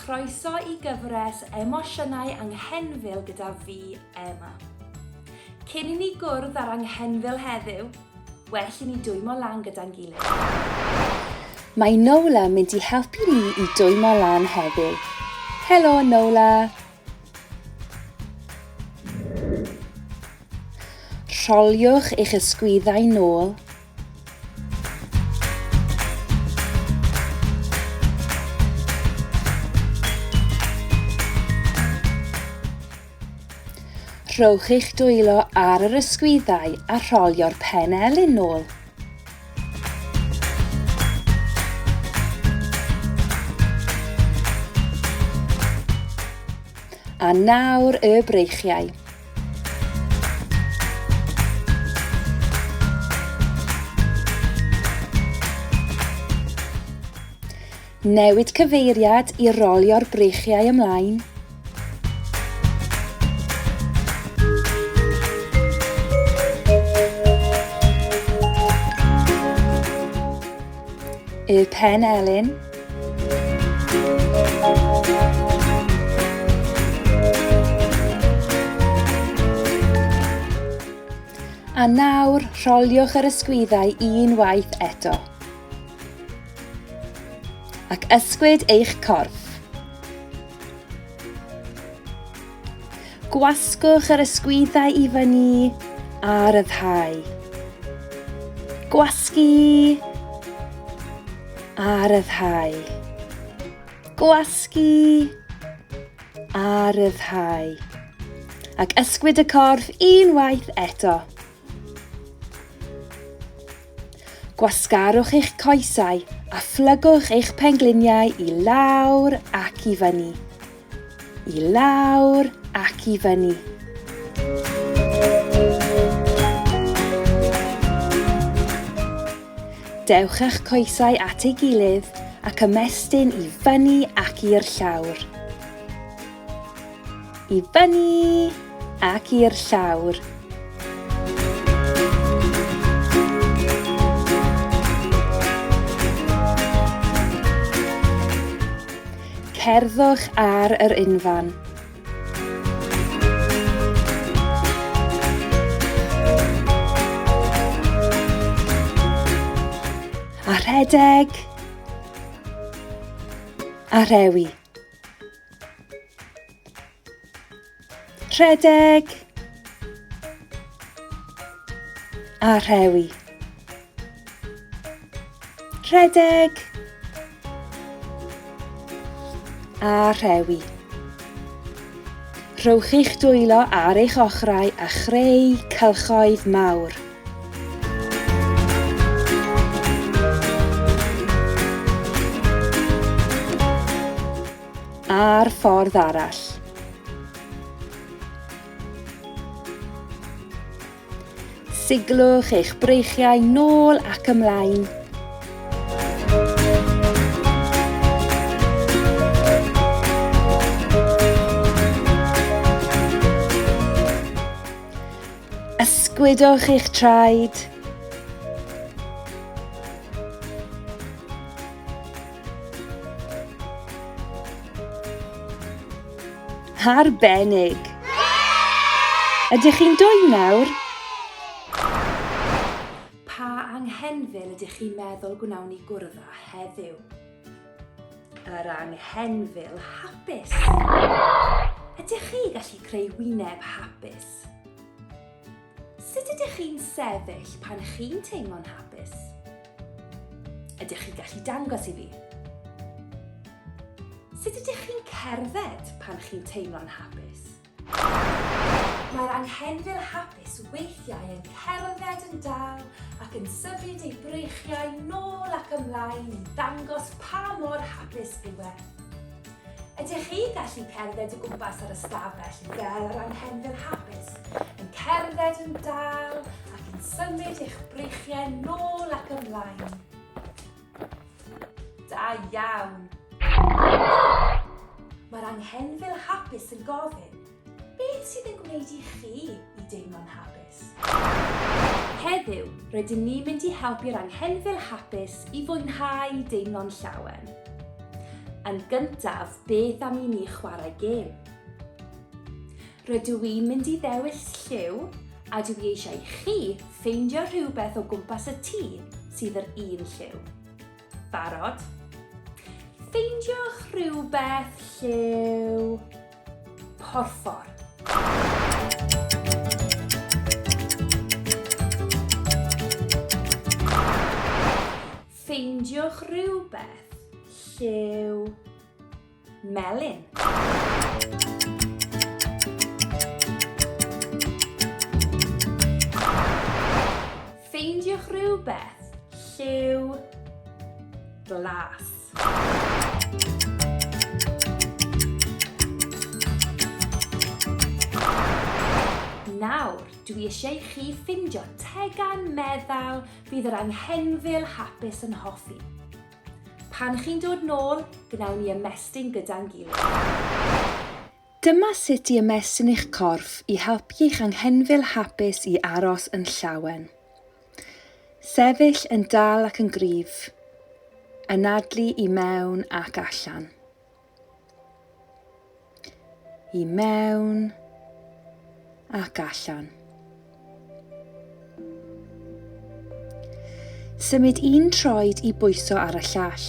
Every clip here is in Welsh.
chroeso i gyfres Emosiynau Anghenfil gyda fi, Emma. Cyn i ni gwrdd â'r anghenfil heddiw, well i ni dwymo lan gyda'n gilydd. Mae Nola mynd i helpu ni i dwymo lan heddiw. Helo Nola! Rholiwch eich ysgwyddau nôl. Rhowch eich dwylo ar yr ysgwyddau a rholio'r pen elyn nôl. A nawr y breichiau. Newid cyfeiriad i rolio'r breichiau ymlaen. Y pen elyn. A nawr, rholiwch yr ysgwyddau un waith eto. Ac ysgwyd eich corff. Gwasgwch yr ysgwyddau i fyny a ryddhau. Gwasgu a ryddhau. Gwasgu a ryddhau. Ac ysgwyd y corff unwaith eto. Gwasgarwch eich coesau a phlygwch eich pengliniau i lawr ac i fyny. I lawr ac i fyny. Dewch â'ch coesau at ei gilydd ac ymestyn i fyny ac i'r llawr. I fyny ac i'r llawr. Cerddwch ar yr unfan. A rhedeg. A rhewi. Rhedeg. A rhewi. Rhedeg. A rhewi. Rhowch eich dwylo ar eich ochrau a chreu cylchoedd mawr. A'r ffordd arall. Siglwch eich breichiau nôl ac ymlaen. Ysgwydwch eich traed. Arbennig! Ydych chi'n dwyn nawr? Pa anghenfil ydych chi'n meddwl gwnawn ni gwrdd â heddiw? Yr anghenfil hapus. Ydych chi gallu creu wyneb hapus? Sut ydych chi'n sefyll pan chi'n teimlo'n hapus? Ydych chi'n gallu dangos i fi? Sut ydych chi'n cerdded pan chi'n teimlo'n hapus? Mae'r anghenfil hapus weithiau yn cerdded yn dal ac yn symud ei breichiau nôl ac ymlaen i ddangos pa mor hapus yw e. Ydych chi gallu cerdded o gwmpas yr ystafell fel yr anghenfil hapus, yn cerdded yn dal ac yn symud eich breichiau nôl ac ymlaen? Da iawn! Mae'r anghenfil hapus yn gofyn, beth sydd yn gwneud i chi i deimlo'n hapus? Heddiw, rydyn ni'n mynd i helpu'r anghenfil hapus i fwynhau deimlo'n llawen. Yn gyntaf, beth am i ni chwarae gêm? Rydw i'n mynd i ddewis lliw a dw i eisiau i chi ffeindio rhywbeth o gwmpas y tŷ sydd yr un lliw. Barod? Ffeindiwch rhywbeth lliw porffor. Ffeindiwch rhywbeth lliw melyn. Ffeindiwch rhywbeth lliw glas. Nawr, dwi eisiau i chi ffindio tegan meddal fydd yr anghenfil hapus yn hoffi. Pan chi'n dod nôl, gnawn ni ymestyn gyda'n gilydd. Dyma sut i ymestyn eich corff i helpu eich anghenfil hapus i aros yn llawen. Sefyll yn dal ac yn gryf. Anadlu i mewn ac allan. I mewn ac allan. Symud un troed i bwyso ar y llall.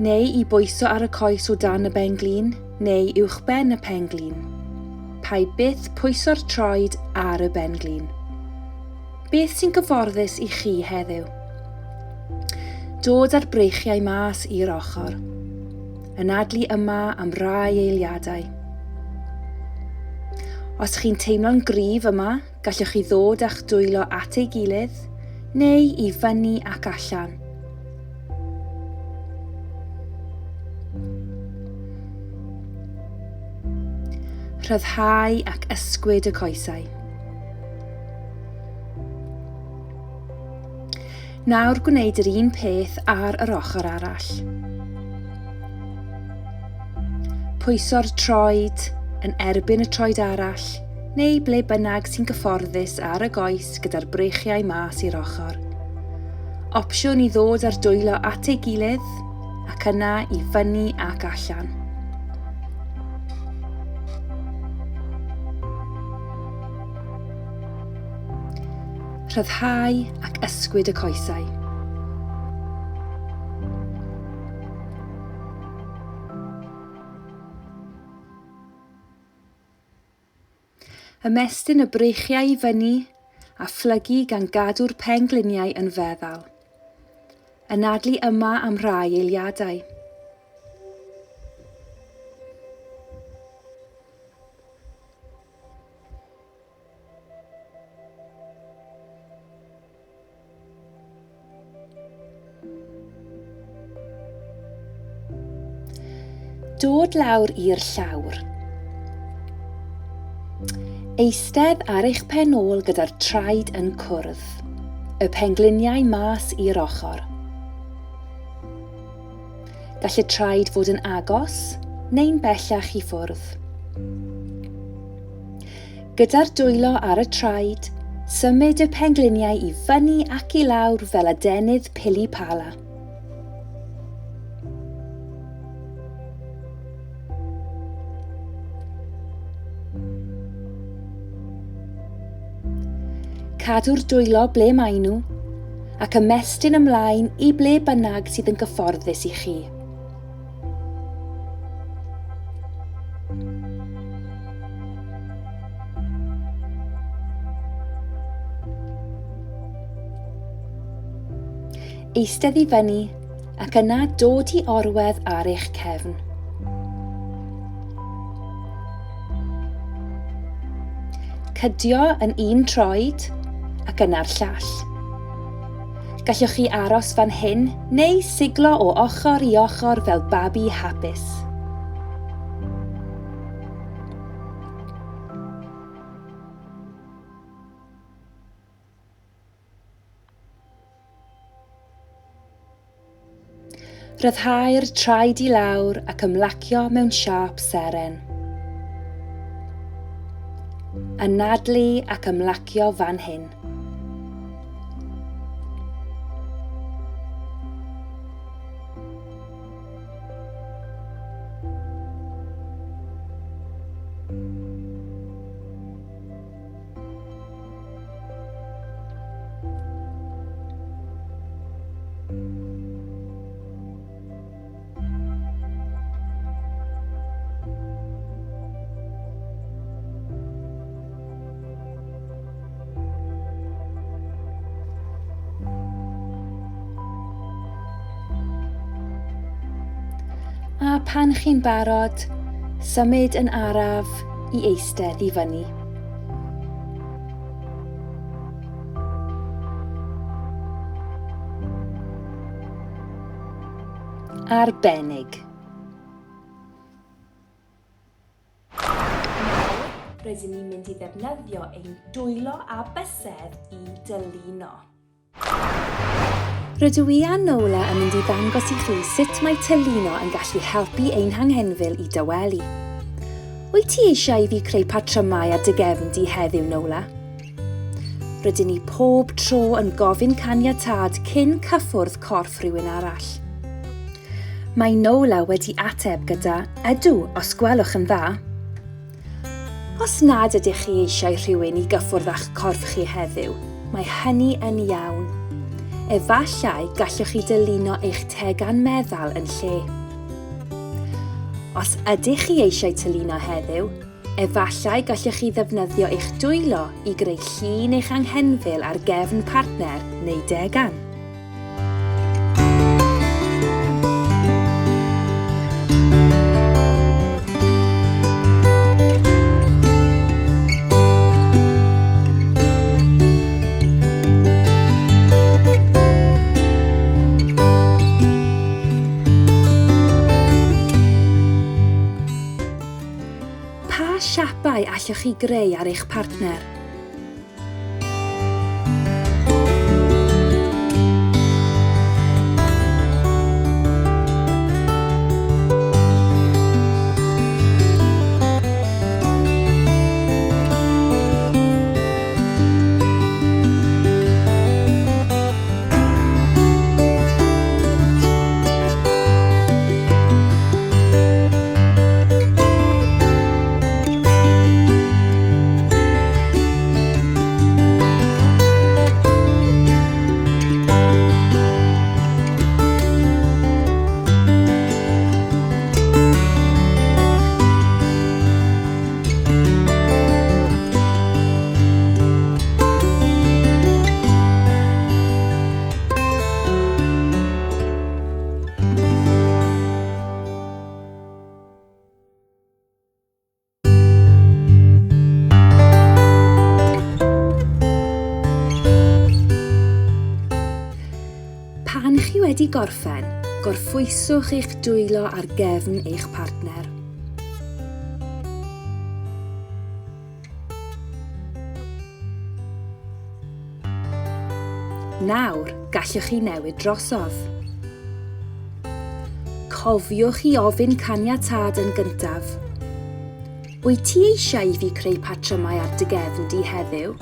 Neu i bwyso ar y coes o dan y ben-glin, neu uwchben y pen-glin. Paid byth pwyso'r troed ar y ben-glin. Beth sy'n gyfforddus i chi heddiw? Dod â'r breichiau mas i'r ochr. Anadlu yma am rai eiliadau. Os chi'n teimlo'n gryf yma, gallwch chi ddod â'ch dwylo at ei gilydd, neu i fyny ac allan. Rhyddhau ac ysgwyd y coesau. Nawr gwneud yr un peth ar yr ochr arall. Pwyso'r troed yn erbyn y troed arall neu ble bynnag sy'n gyfforddus ar y goes gyda'r breichiau mas i'r ochr. Opsiwn i ddod â'r dwylo at ei gilydd ac yna i fyny ac allan. Rhyddhau ac ysgwyd y coesau. Ymestyn y breichiau i fyny a phlygu gan gadw'r pen-gliniau yn feddal. Anadlu yma am rai eiliadau. Dod lawr i'r llawr. Eistedd ar eich pen ôl gyda'r traed yn cwrdd. Y pengliniau mas i'r ochr. Gall y traed fod yn agos neu'n bellach i ffwrdd. Gyda'r dwylo ar y traed, symud y pengliniau i fyny ac i lawr fel adenydd pili pala. Cadw'r dwylo ble maen nhw ac ymestyn ymlaen i ble bynnag sydd yn gyfforddus i chi. Eistedd i fyny ac yna dod i orwedd ar eich cefn. Cydio yn un troed ac yna'r llall. Gallwch chi aros fan hyn neu siglo o ochr i ochr fel babi hapus. Rhyddhau'r traed i lawr ac ymlacio mewn siâp seren. Anadlu ac ymlacio fan hyn. pan chi'n barod, symud yn araf i eistedd i fyny. Arbennig. Nawr, rydyn ni'n mynd i ddefnyddio ein dwylo a bysedd i dylino. Rydw i a Nola yn mynd i ddangos i chi sut mae tylino yn gallu helpu ein hanghenfil i dawelu. Wyt ti eisiau i fi creu patrymau ar dy gefn di heddiw, Nola? Rydyn ni pob tro yn gofyn caniatâd cyn cyffwrdd corff rhywun arall. Mae Nola wedi ateb gyda 'Ydw, os gwelwch yn dda'. Os nad ydych chi eisiau rhywun i gyffwrdd â'ch corff chi heddiw, mae hynny yn iawn. Efallai gallwch chi dylunio eich tegan meddal yn lle. Os ydych chi eisiau tylino heddiw, efallai gallwch chi ddefnyddio eich dwylo i greu llun eich anghenfil ar gefn partner neu degan. Pa siapau allwch chi greu ar eich partner? Pan chi wedi gorffen, gorffwyswch eich dwylo ar gefn eich partner. Nawr, gallwch chi newid drosodd. Cofiwch i ofyn caniatâd yn gyntaf. Wyt ti eisiau i fi creu patrymau ar dy gefn di heddiw?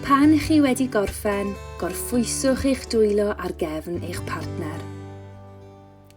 Pan chi wedi gorffen, gorffwyswch eich dwylo ar gefn eich partner.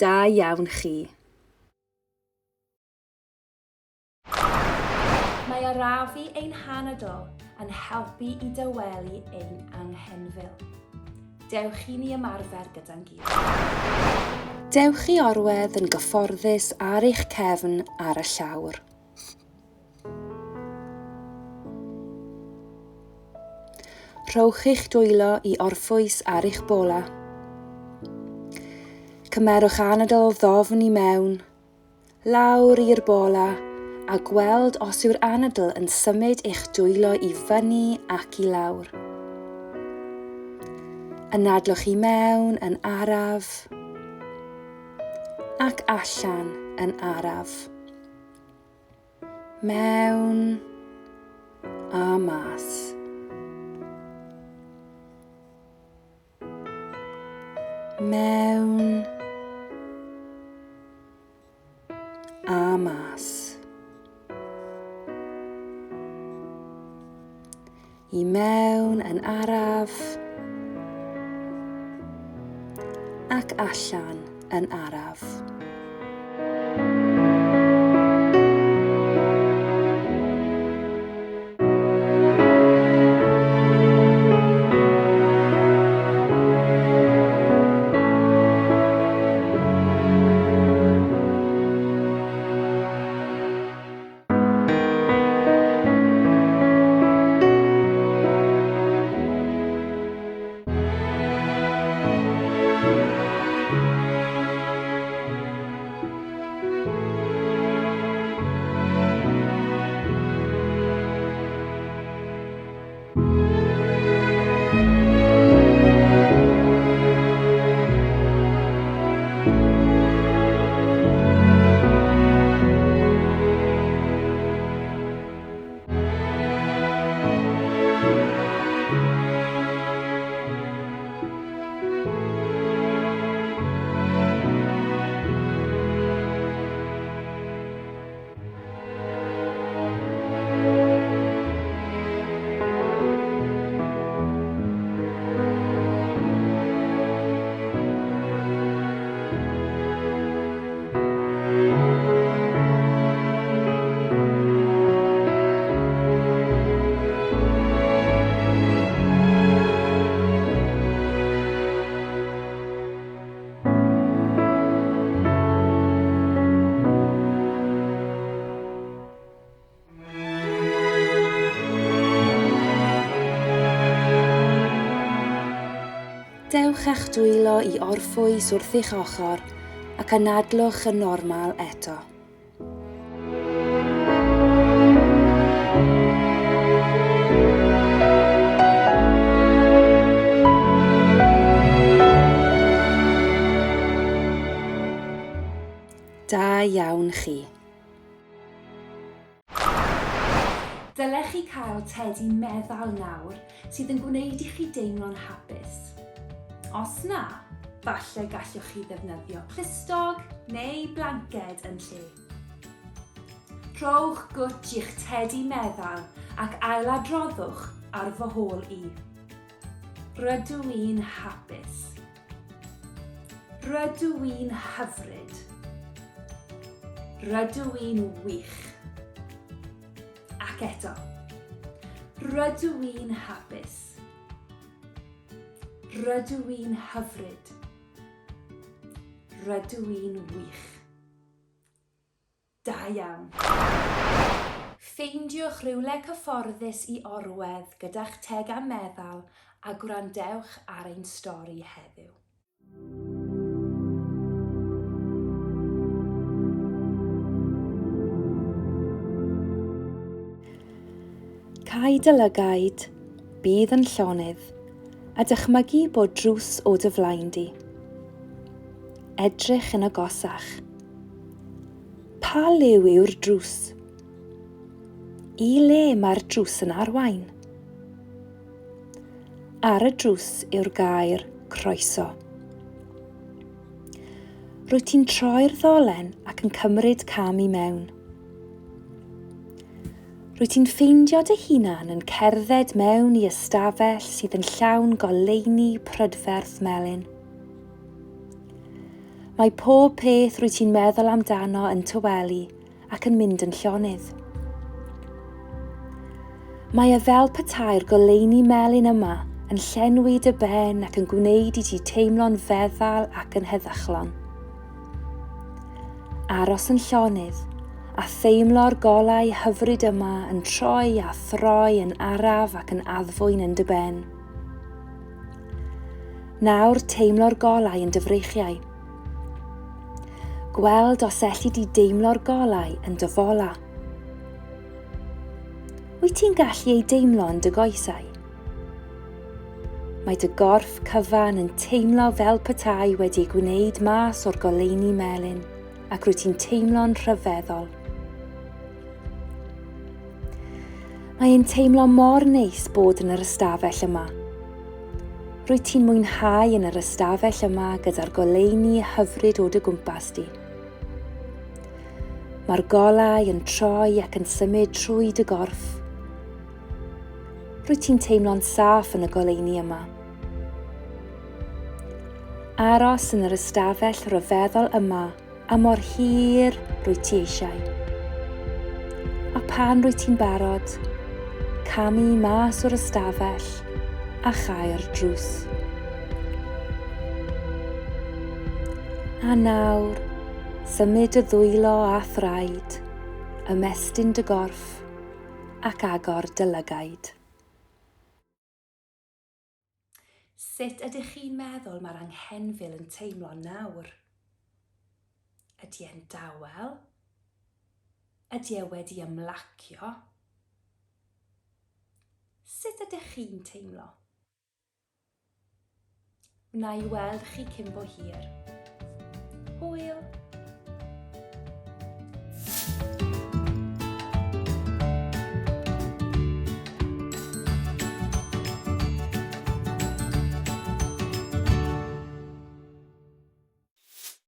Da iawn chi! Mae arafu ein hanadl yn helpu i dawelu ein anghenfil. Dewch i ni ymarfer gyda'n gilydd. Dewch i orwedd yn gyfforddus ar eich cefn ar y llawr. Rhowch eich dwylo i orffwys ar eich bola. Cymerwch anadl ddofn i mewn, lawr i'r bola, a gweld os yw'r anadl yn symud eich dwylo i fyny ac i lawr. Anadlwch i mewn yn araf ac allan yn araf. Mewn a mas. Mewn a mas. I mewn yn araf ac allan yn araf. Dewch â'ch dwylo i orffwys wrth eich ochr ac anadlwch yn normal eto. Da iawn chi. Dylech chi cael tedi meddal nawr sydd yn gwneud i chi deimlo'n hapus. Os na, falle gallwch chi ddefnyddio clustog neu blanced yn lle. Rhowch gwtsh i'ch tedi meddal ac ailadroddwch ar fy hôl i. Rydw i'n hapus. Rydw i'n hyfryd. Rydw i'n wych. Ac eto. Rydw i'n hapus. Rydw i'n hyfryd. Rydw i'n wych. Da iawn. Ffeindiwch rywle cyfforddus i orwedd gyda'ch tegan meddal a gwrandewch ar ein stori heddiw. Cau dy lygaid, bydd yn llonydd, a dychmygu bod drws o dy flaen di. Edrych yn agosach. Pa liw yw'r drws? I le mae'r drws yn arwain? Ar y drws yw'r gair croeso. Rwyt ti'n troi'r ddolen ac yn cymryd cam i mewn. Rwyt ti'n ffeindio dy hunan yn cerdded mewn i ystafell sydd yn llawn goleuni prydferth melyn. Mae pob peth rwyt ti'n meddwl amdano yn tawelu ac yn mynd yn llonydd. Mae e fel petai'r goleuni melyn yma yn llenwi dy ben ac yn gwneud i ti teimlo'n feddal ac yn heddychlon. Aros yn llonydd a theimlo'r golau hyfryd yma yn troi a throi yn araf ac yn addfwyn yn dy ben. Nawr teimlo'r golau yn dy freichiau. Gweld os elli di deimlo'r golau yn dy fola. Wyt ti'n gallu ei deimlo yn dy goesau? Mae dy gorff cyfan yn teimlo fel petai wedi ei gwneud mas o'r goleuni melyn ac rwyt ti'n teimlo'n rhyfeddol. Mae e'n teimlo mor neis bod yn yr ystafell yma. Rwyt ti'n mwynhau yn yr ystafell yma gyda'r goleuni hyfryd o dy gwmpas di. Mae'r golau yn troi ac yn symud trwy dy gorff. Rwyt ti'n teimlo'n saff yn y goleuni yma. Aros yn yr ystafell ryfeddol yma a mor hir rwyt ti eisiau. A pan rwyt ti'n barod, camu mas o'r ystafell a chau'r drws. A nawr, symud dy ddwylo a thraed, ymestyn dy gorff ac agor dy lygaid. Sut ydych chi'n meddwl mae'r anghenfil yn teimlo nawr? Ydy e'n dawel? Ydy e wedi ymlacio? Sut ydych chi'n teimlo? Wna i weld chi cyn bo hir. Hwyl!